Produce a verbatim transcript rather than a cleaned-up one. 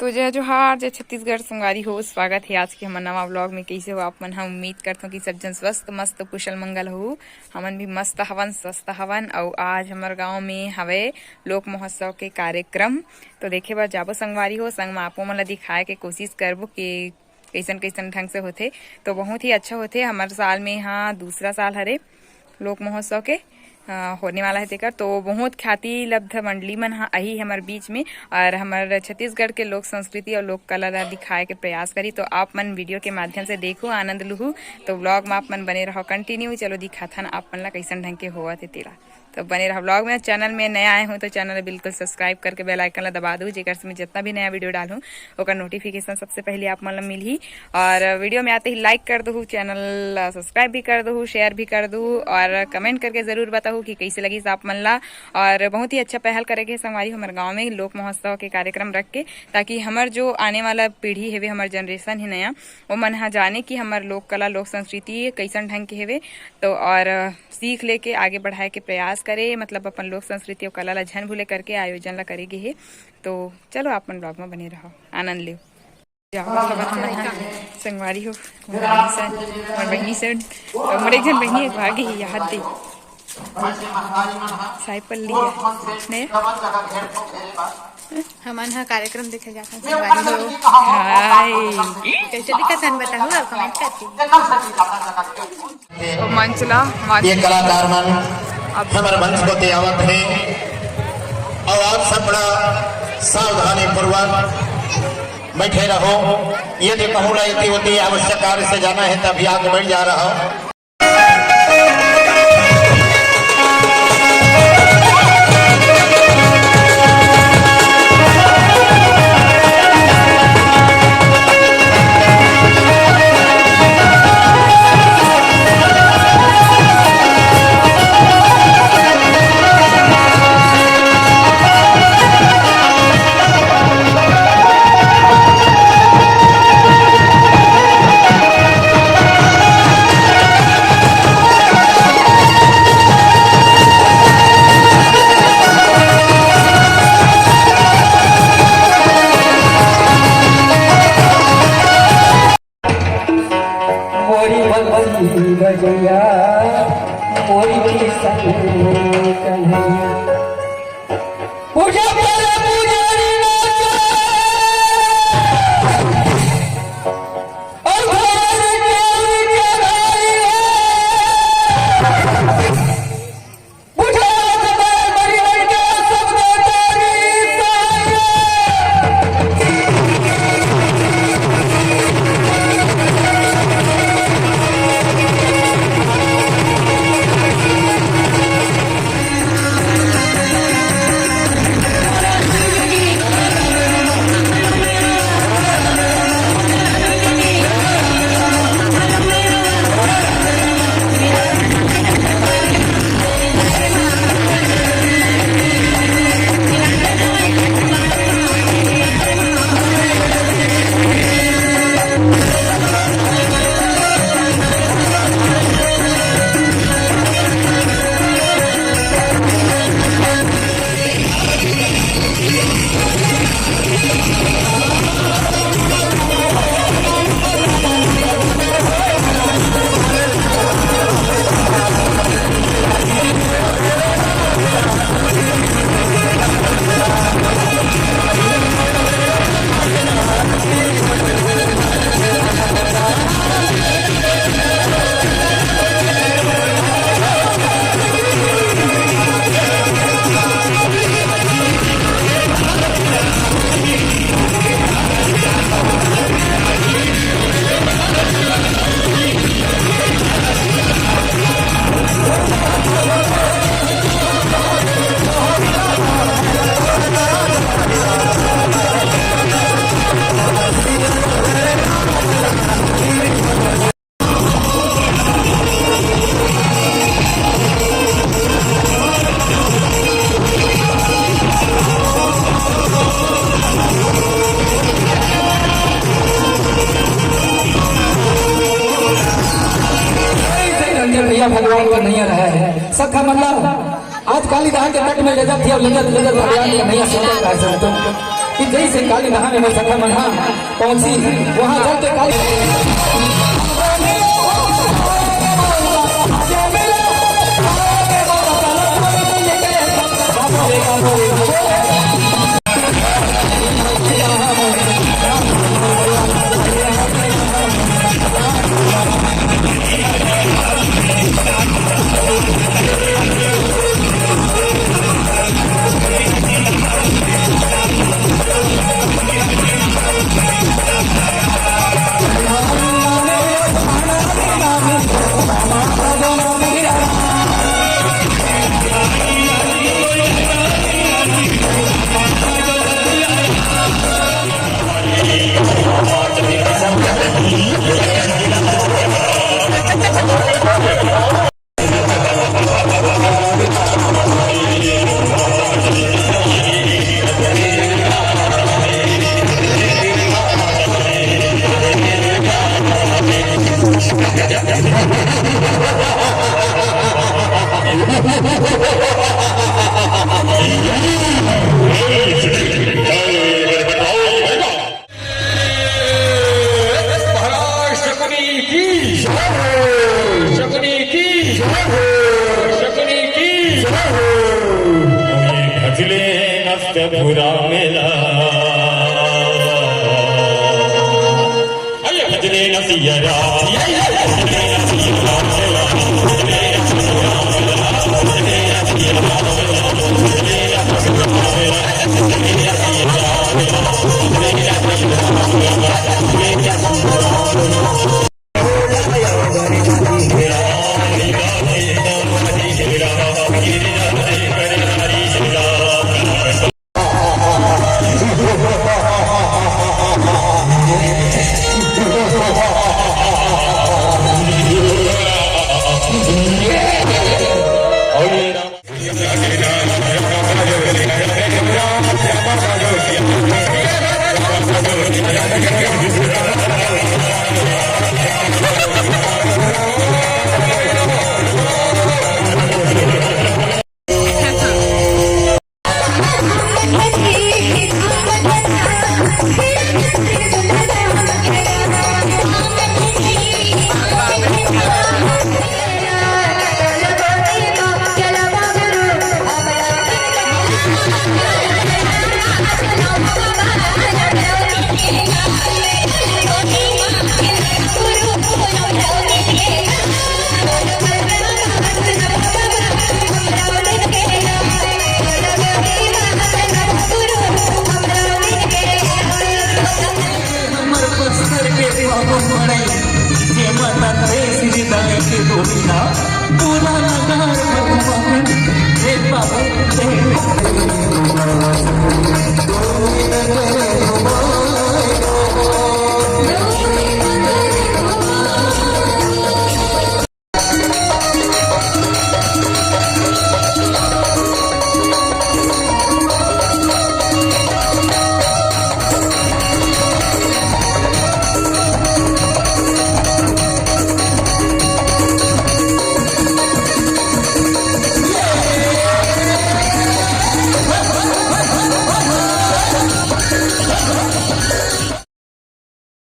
तो जय जोहार, जय छत्तीसगढ़ संगवारी हो, स्वागत हे आज के हमर नवा vlog में। कइसे हो आप मन? हम उम्मीद करथों कि सब झन स्वस्थ, मस्त, कुशल, मंगल हो। हमन भी मस्त हवन, स्वस्थ हवन। अउ आज हमर गांव में हवे लोक महोत्सव के कार्यक्रम, तो देखे बर जाबो संगवारी हो। संग में आपो मन ला दिखाए के कोशिश करबो कि कइसन कइसन ढंग से होथे। तो बहुत ही अच्छा होथे। हमर साल में, हाँ, दूसरा साल हरे लोक महोत्सव के, अ, होने वाला है तेकर। तो बहुत ख्याति लब्ध मंडली मन ह आही हमर बीच में, और हमर छत्तीसगढ़ के लोक संस्कृति और लोक कला ला दिखाए के प्रयास करी। तो आप मन video के माध्यम से देखू, आनंद लुहू। तो vlog में आप मन बने रहो continue। चलो दिखाथन आप मन ला कइसन ढंग के होवत हे तेला। तो बने रहो vlog में। Channel में नया आए हो तो channel ला बिल्कुल subscribe करके bell icon ला दबा दू, जेकर से मैं जितना भी नया video डालूँ ओकर notification सबसे पहले आप मन ला मिलही। और video में आते ही like कर दहू, channel ला subscribe भी कर दहू, share भी कर दहू और comment करके जरूर बताहू कि कइसे लगिस आप मन ला। और बहुत ही अच्छा पहल करे गे संगवारी हो हमर गांव में लोक महोत्सव के कार्यक्रम रख के, ताकि हमर जो आने वाला पीढ़ी हेवे, हमर generation हे नया, ओमन ह जाने कि हमर लोक कला, लोक संस्कृति कइसन ढंग के हेवे। तो और सीख लेके आगे बढ़ाए के प्रयास करे, मतलब अपन लोक संस्कृति अउ कला ला झन भूले करके आयोजन ला करे गे हे। तो चलो आप मन vlog में बने रहो, आनंद लेव। जाओ, संगवारी हो, हमर बहिनी से, हमर एक झन बहिनी एक भागी ही याद दे। साइपल लिया ने। हमन ह कार्यक्रम देखे जाथन संगवारी हो। हाय। कइसे दिखत हन बताहू, आप comment करके। तो मंच ला, मंच ये कलाकार मन अब हमर मंच को ते आवत हे और आप सब बड़ा सावधानी पूर्वक बैठे रहो। यदि कहूँ ला इति उति आवश्यक कार्य से जाना है, तभी आगे बढ़ जा रहा हो। मोरी बंसी बजैया, मोरी किशन कन्हैया। पूजा पाठ पुजारी नाचा, और भोर चाउर चढ़ाई हो। रंजन भैया भगवान का नैया रहा है। सखा मतलब आज काली दहन के तट में लेजत थी और लेजत लेजत भगवान का नैया सुंदर रहा है संतों। कि जइसे काली नहाने में सखा मन हा पहुंची, वहां जाके काली महाराज शकुनी की, शकुनी की, शकुनी की। भजले नस्त पूरा मेला। अरे भजले नसिया राम। हमर बस्तर के पावन मड़ई, जेमा तंत्रे सिरदाय के बोलना, पूरा नगर भगवान, हे बाबू, हे